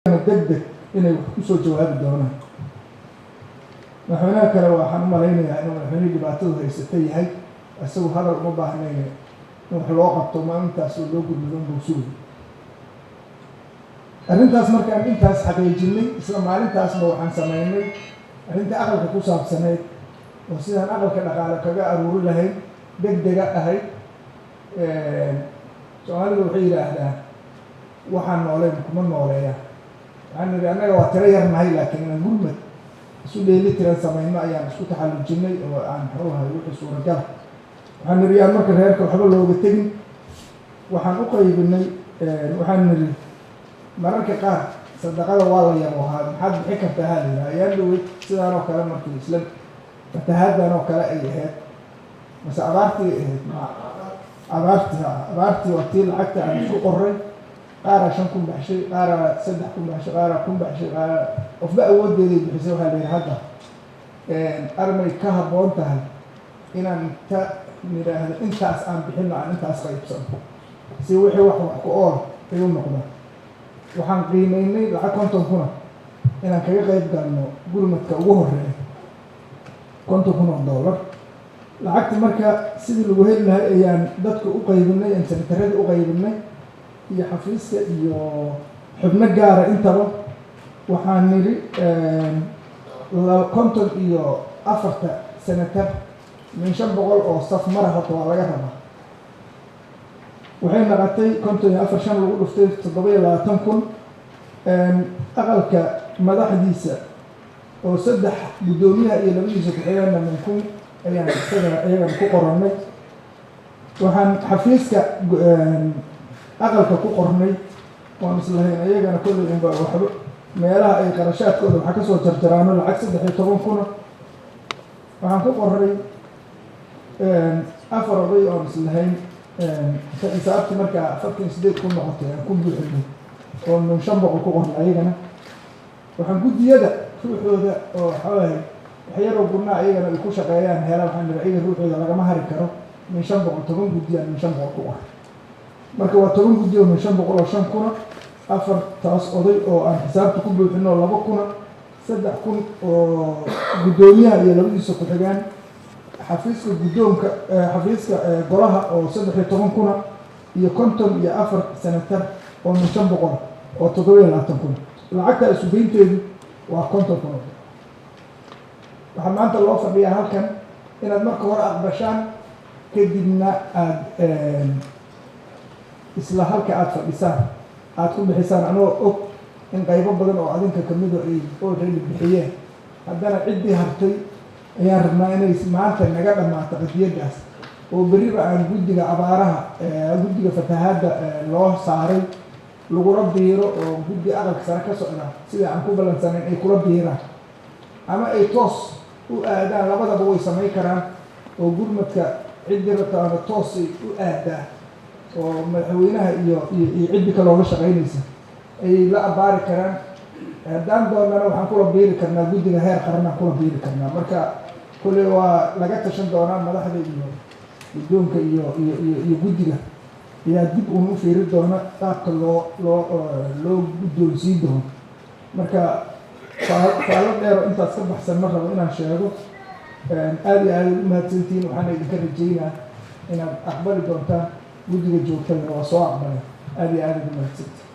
Deg deg inay wax kusoo jawaabi doonaan. Madaxweynaha kale waxaan u malaynayaa inuu madaxweynihii dhibaatadu haysata yahay, isagu hadal uma baahnayn in wax loo qabto, maalintaas oo loo gurmado unbuu sugay arrintaas. Markaan intaas xaqiijinay, isla maalintaasba waxaan samaynay arrintii aqalka ku saabsaneyd oo sidaan aqalka dhaqaale kaga aruuri lahayn deg dega ahayd. Soomaalidu waxay yidhaahdaan waxaan nooleyn kuma nooleeya. Waxaan nidhi annaga waa tiro yarnahay, laakiin inaan gurmad isu dheeli tiran samayno ayaan isku taxallujinay oo aan muxuu ahay wixii suuragala. Waxaan nidhi yaan marka reerka waxba looga tegin. Waxaan u qaybinay, waxaan nidhi mararka qaar sadaqada waa la yaboohaa, maxaad bixin kartaa ha la yidhaha. Ayaan dhowey sidaan oo kale markii isla fatahaaddan oo kale ay ahayd mase abaartii ahayd, abaartii abaartii waa tii lacagta aan isku qoray. Qaaraa 5000 baxshay, qaaraa 3000 baxshay, qaaraa 1000 baxshay, qaaraa qofba awooddeeday bixisay. Waxaa la yidhi hadda armay ka habboon tahay inaan inta nidhaahdo intaas aan bixino, aan intaas qaybsano si wixii wax wax ku ool ay u noqdaan. Waxaan qiimeynay lacag 50,000 inaan kaga qayb galno gurmadka ugu horeeya, $50,000. Lacagta marka sidii lagu heli lahay ayaan dadka u qaybinay, aan senataradii u qaybinay iyo xafiiska iyo xubno gaara intaba. Waxaan nidhi 54-ta senatar min 500 oo saf mara horta waa laga rabaa. Waxay naqatay 54 shan lagu dhuftay 27,000. Aqalka madaxdiisa oo saddex guddoomiyaha iyo labadiisa ku-xigeenna min 1000 ayaan isagana iyagana ku qorannay. Waxaan xafiiska aqalka ku qornay waan islahayn iyagana kolley unba waxba meelaha ay qarashaadkooda waxaa kasoo jarjaraano lacag 13,000. Waxaan ku qoray afar oday oon islahayn xisaabtii markaa 48,000 noqotay aan ku buuxinay oo min 500 ku qornay ayagana. Waxaan guddiyada ruuxooda oo waxaawaye waxyaroo gurnaa iyagana ay ku shaqeeyaan hela, waxaan nidhi iyaga ruuxooda lagama hari karo, min 500, 10 guddiyaan min 500 ku qoray. Marka waa 10 guddi oo min 500 oo 5000, afartaas oday oo aan xisaabta ku buuxino 2000, 3000 oo guddoomiyaha iyo labadiisa ku-xigaan, xafiiska guddoonka, xafiiska golaha oo 13,000, iyo 54 senatar oo min 500 oo 27,000. Lacagta isugeynteedu waa 50,000. Waxaa maanta loo fadhiyaa halkan inaad marka hore aqbashaan, kadibna aada isla halka aada fadhisaan aada ku bixisaan, anoo og in qaybo badan oo adinka kamida ay already bixiyeen. Haddana ciddii hartay ayaan rabnaa inay maanta naga dhammaato qadiyaddaas oo berriba aan guddiga abaaraha, guddiga fatahaadda loo saaray lagula biiro, oo guddi aqalka sare ka socda sida aan ku ballansanayn ay kula biiraan ama ay toos u aadaan. Labadaba way samayn karaan oo gurmadka ciddii rabtaana toosay u aadaa oo madaxweynaha iyo iyo ciddii kalooga shaqaynaysa ayay la abaari karaan. Haddaan doonana waxaan kula biiri karnaa guddiga heer qaranaan kula biiri karnaa. Marka kolley waa laga tashan doonaa, madaxda iyo guddoonka iyo iyo iyo iyo guddiga ayaa dib uun u fiiri doona qaabka loo loo loo guddoonsiin doono. Marka faallo dheero intaas ka baxsan ma rabo inaan sheego. Aada iyo aada u mahadsantihiin, waxaana idinka rajaynaa inaad aqbali doontaan. Guddiga joogtadana waa soo aqbalay. Aada iyo aada ugu mahadsantihiin.